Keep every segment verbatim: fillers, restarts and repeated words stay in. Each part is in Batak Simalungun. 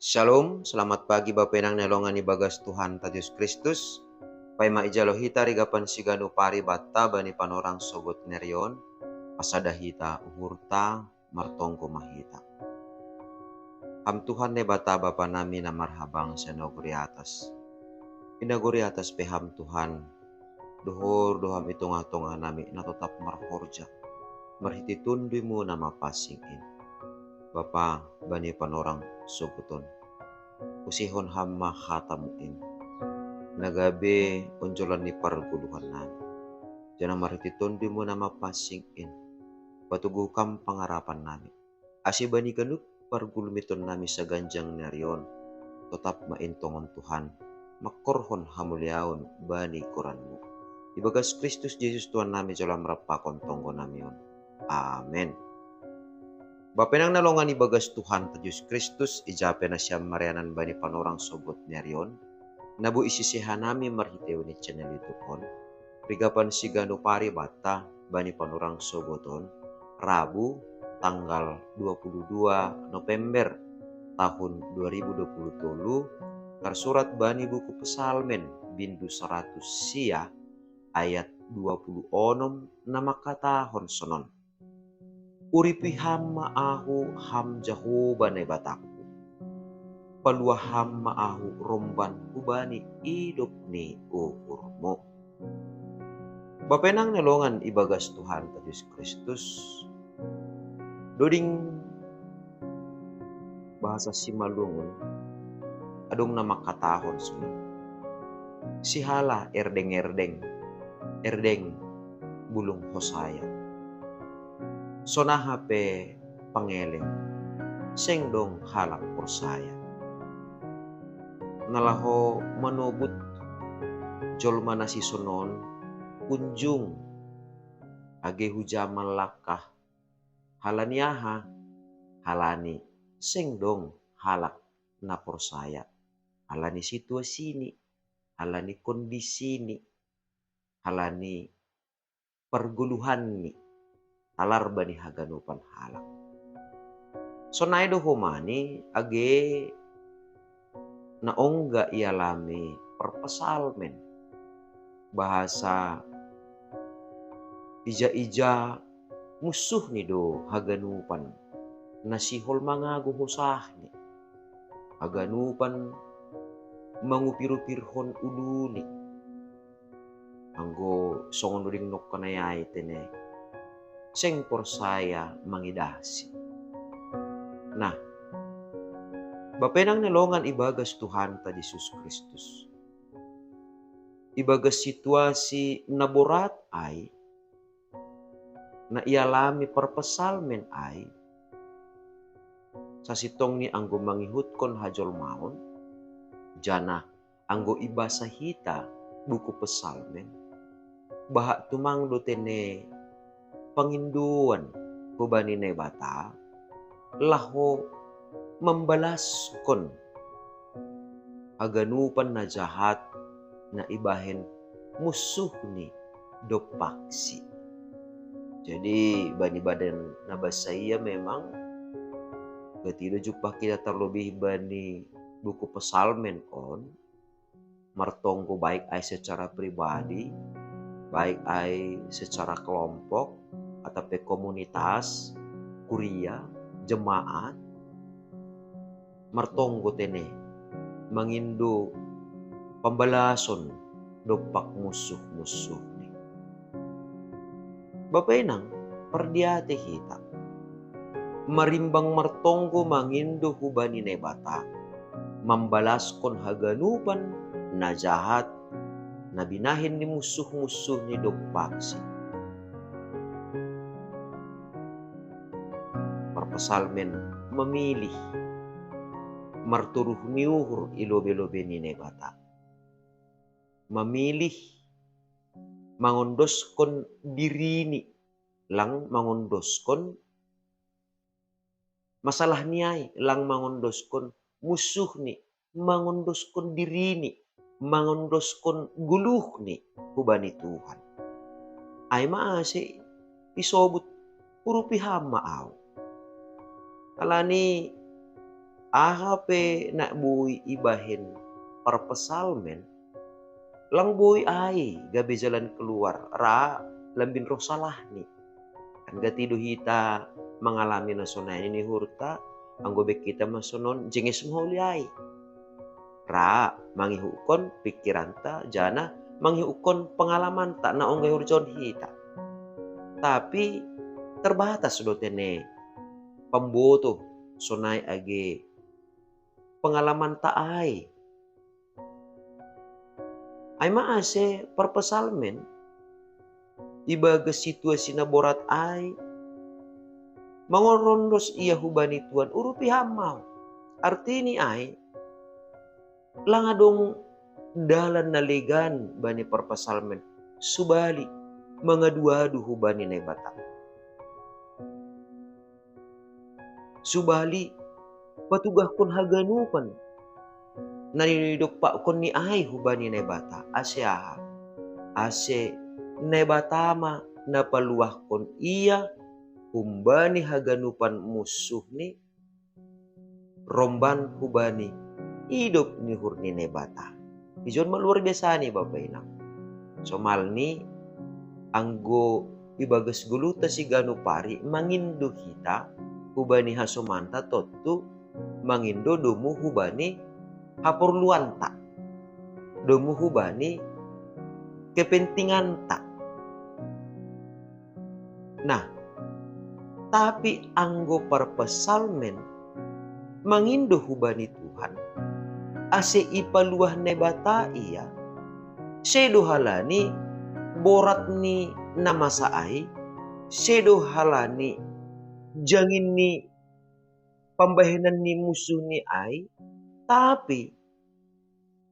Shalom, selamat pagi Bapenang ni longan ibagas Tuhan ta Jesus Kristus. Paima ijalo hita rigapan siganu pari batta bani panorang sogot nerion, pasada hita uhurta, martonggo mahita. Ham Tuhan Naibata Bapa nami na marhabang sa nagori atas. Inagori atas pe Ham Tuhan, dohor do Ham i tonga-tonga nami na totap marhorja, marhitei Tonduimu na mapansing in. Bapa, bani panorang sogoton, usihon Ham ma hatamu in, na gabe onjolan ni pargoluhan nami. Janah marhitei Tonduimu na mapansing in, patoguh Ham pangarapan nami. Ase bani ganup pargulmiton nami saganjang nerion, totap ma in tongon Tuhan, mangkorhon hamuliaon bani goranmu. Ibagas Kristus Jesus Tuhan nami jalo Ham rap pakon tonggo nami on. Amen. Bapenang na longan ibagas Tuhan ta Jesus Kristus, ija pe na siam marianan bani panorang sogot nerion, na boi siseha nami marhitei ni channel YouTube on, rigapan siganu pari batta bani panorang sogoton, Rabu, tanggal dua puluh dua November tahun dua ribu dua puluh tolu, tarsurat bani buku Psalmen bindu saratus sia ayat dua puluh onom na mangkatahon sonon: Uripi Ham ma ahu, Ham Jahowa Naibatangku. Paluah Ham ma ahu romban hubani idop ni uhurmu. Bapenang na longan ibagas Tuhan ta Jesus Kristus, doding bahasa Simalungun, adong na mangkatahon sonon: Sihala erdeng-erdeng, erdeng bulung hosaya. Sonaha pe pangeleng, seng dong halak porsaya. Na laho manobut jolma na sisonon, unjung age hujaman langkah. Halani aha? Halani seng dong halak na porsaya. Halani situasini, halani kondisini, halani pargoluhanni, talar bani haganupan halak. Sonai do homani age na ongga ialami parpsalmen, bahasa ija-ija munsuhni do haganupan na sihol mangago hosahni, haganupan mangupir-upirhon uluni. Anggo songon doding nongkanai ai tene, seng porsaya mangidahsi. Nah, bapenang na longan ibagas Tuhan ta Jesus Kristus, ibagas situasi na borat ai, na ialami parpsalmen ai, sasintongni anggo mangihutkon hajolmaon, janah anggo ibasa hita buku Psalmen, bahat tumang do tene pangindoan hubani Naibata, laho mambalaskon haganupan na jahat na ibahen munsuhni dompaksi. Jadi bani badan na basa ia memang gati do jumpah kita terlebih bani buku Psalmen on, martonggo baik ai secara pribadi, baik ai secara kelompok, atau pe komunitas, kuria, jemaat, martonggo tene, mangindo pambalason dompak munsuh-munsuhni. Bapenang, pardiate hita marimbang martonggo mangindo hubani Naibata, mambalaskon haganupan na jahat na binahen ni munsuh-munsuhni dompaksi. Parpsalmen memilih marturuh ni uhur i lobei-lobei ni Naibata. Memilih mangondoskon dirini, lang mangondoskon masalahni ai, lang mangondoskon munsuhni, mangondoskon dirini, mangondoskon goluhni hubani Tuhan. Ai ma ase isobut, urupi Ham ma ahu. Alani Aha pe na boi ibahen parpsalmen, lang boi ai gabe jalan keluar, ra lambin roh salahni. Kan gati do hita mangalami na sonai ni uhurta, anggo bek hita ma sonon jenges maholi ai. Ra mangihutkon pikiranta, jana mangihutkon pengalamanta na ongga ihurjon hita. Tapi terbatas do tene pamboto sonai age pengalamanta ai. Ai ma ase parpsalmen ibagas situasi na borat ai, mangorondos ia hubani Tuhan, urupi ham ma. Artini ai, lang adong dalan na legan bani parpsalmen, subali mangadu-adu hubani Naibata. Subali patugahkon haganupan na nidompakkon ni ai hubani Naibata, ase aha? Ase Naibata ma na paluahkon ia humbani haganupan munsuhni, romban hubani idop ni uhur ni Naibata. Ijon ma luar biasa ni, Bapa Inang. Somalni anggo ibagas goluhta siganup ari mangindo hita hubani hasomanta, tontu mangindo domu hubani haporluanta, domu hubani kepentinganta. Nah, tapi anggo parpsalmen mangindo hubani Tuhan, ase ipaluah Naibata ia, sedo halani borat ni na masa ai, sedo halani jangin ni pambahenan ni munsuhni ai, tapi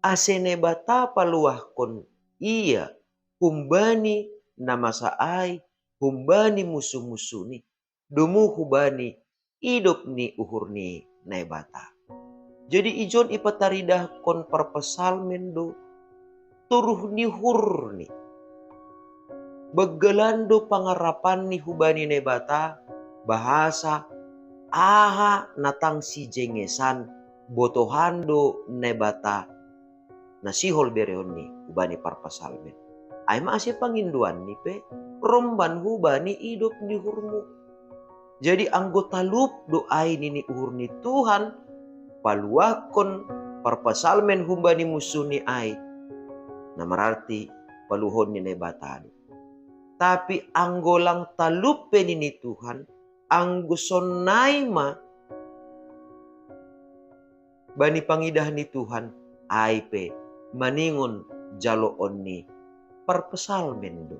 ase Naibata paluahkon ia humbani na masa ai, humbani munsuh-munsuhni, domu hubani idop ni uhur ni Naibata. Jadi ijon ipataridahkon parpsalmen do toruh ni uhurni. Banggalan do pangarapanni hubani Naibata, bahasa aha na tang sijengesan, botohan do Naibata na sihol berehonni hubani parpsalmen. Ai ma ase pangindoanni pe romban hubani idop ni uhurmu. Jadi anggo talup do ai nini uhur ni Tuhan, paluahkon parpsalmen humbani munsuhni ai, na mararti paluahon ni Naibata do. Tapi anggo lang talup pe nini Tuhan, anggo sonai ma bani pangidah ni Tuhan, ai pe maningon jaloon ni parpsalmen do.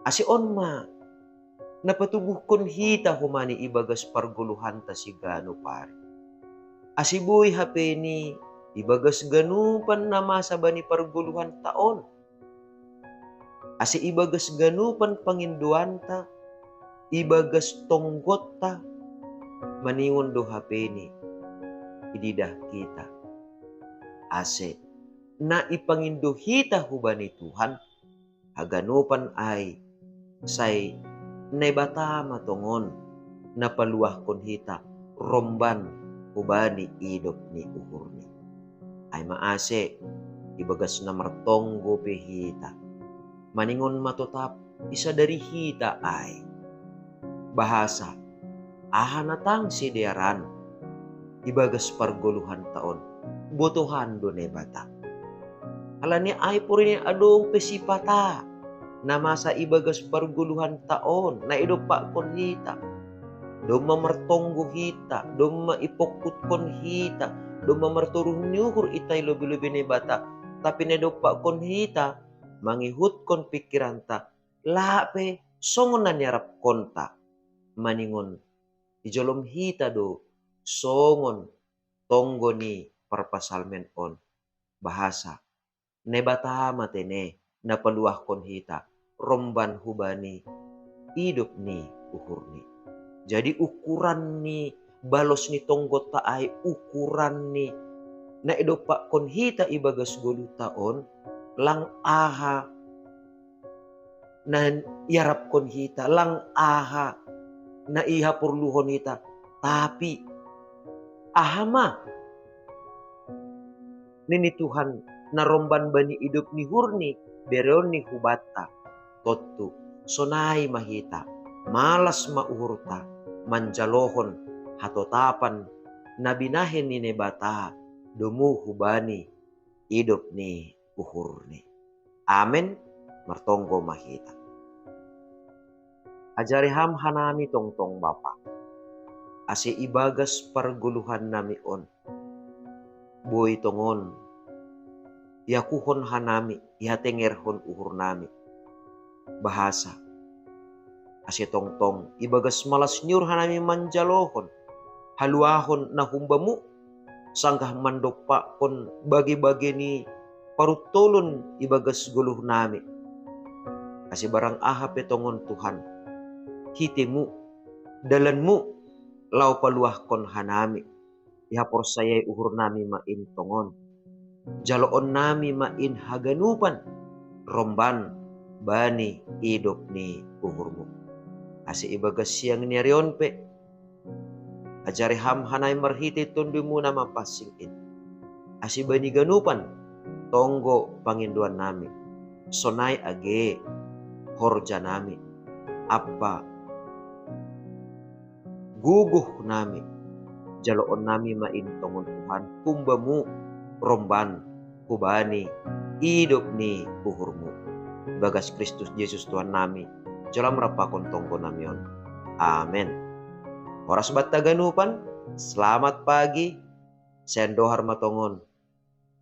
Ase on ma na patubuhkon hita homani ibagas pargoluhanta siganup ari. Ase boi hape ni ibagas ganupan na masa bani pargoluhanta on. Ase ibagas ganupan pangindoanta, ibagas tonggotta, maningon do hape ni ididah hita. Ase na ipangindo hita hubani Tuhan, haganupan ai sai Naibata ma tongon na paluahkon hita romban hubani idop ni uhurni. Ai ma ase ibagas na martonggo pe hita, maningon ma totap isadari hita ai. Bahasa aha na tang sidearan ibagas pargoluhanta on, botohan do Naibata. Halani ai porini adong pe sipata na masa ibagas pargoluhanta on, na idompakkon hita. Domma martonggo hita, domma ipongkutkon hita, domma martoruh ni uhur hita i lobi-lobi Naibata, tapi na idompakkon hita mangihutkon pikiranta, la pe songon na niarapkonta, maningon ijolom hita do songon tonggo ni parpsalmen on, bahasa Naibata ma tene na paluahkon hita romban hubani idop ni uhurni. Jadi ukuran ni balos ni tonggotta ai, ukuran ni na idompakkon hita ibagas goluhta on, lang aha na iarapkon hita, lang aha na ihaporluhon hita, tapi Aha ma nini Tuhan na romban bani idop ni uhurni bereonni hubanta? Tontu sonai ma hita, malas ma uhurta manjalohon hatotapan na binahen ni Naibata domu hubani idop ni uhurni. Amen. Martonggo ma hita. Ajari ham hanami tongtong Bapa, ase ibagas pargoluhannami on boi tongon iakuhon hanami, iatengerhon uhurnami bahasa ase tongtong ibagas malas ni uhur hanami manjalohon haluahon na humbamu, sanggah mandompakkon bage-bage ni paruntolon ibagas goluhnami. Ase barang aha pe tongon Tuhan, hitemu, dalanmu, laho paluahkon hanami, ihaporsayai uhurnami ma in tongon. Jaloonnami ma in haganupan romban bani idop ni uhurmu. Ase ibagas siang ni ari on pe, ajari ham hanami marhitei Tondimuna mapansing in, ase bani ganupan tonggo pangindoannami, sonai age horjanami, ampa gogohnami, jaloonnami ma in tongon Tuhan, humbamu, romban hubani idop ni uhurmu. Ibagas Kristus Jesus Tuhannami, jalo ma rap pakon tonggonami on. Amen. Horas banta ganupan, selamat pagi, sian dohar ma tongon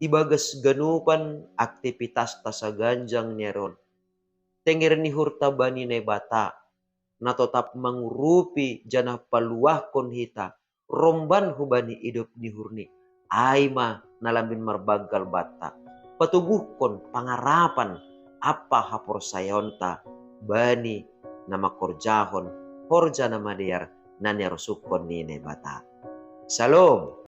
ibagas ganupan aktipitasta saganjang ni ari on. Tenger ni uhurta bani Naibata, na totap mangurupi janah paluahkon hita romban hubani idop ni uhurni, ai ma na lambin marbanggal banta, patoguhkon pangarapan ampa haporsayaonta bani na mangkorjahon horja na madear na niarusukkon ni Naibata. Salom.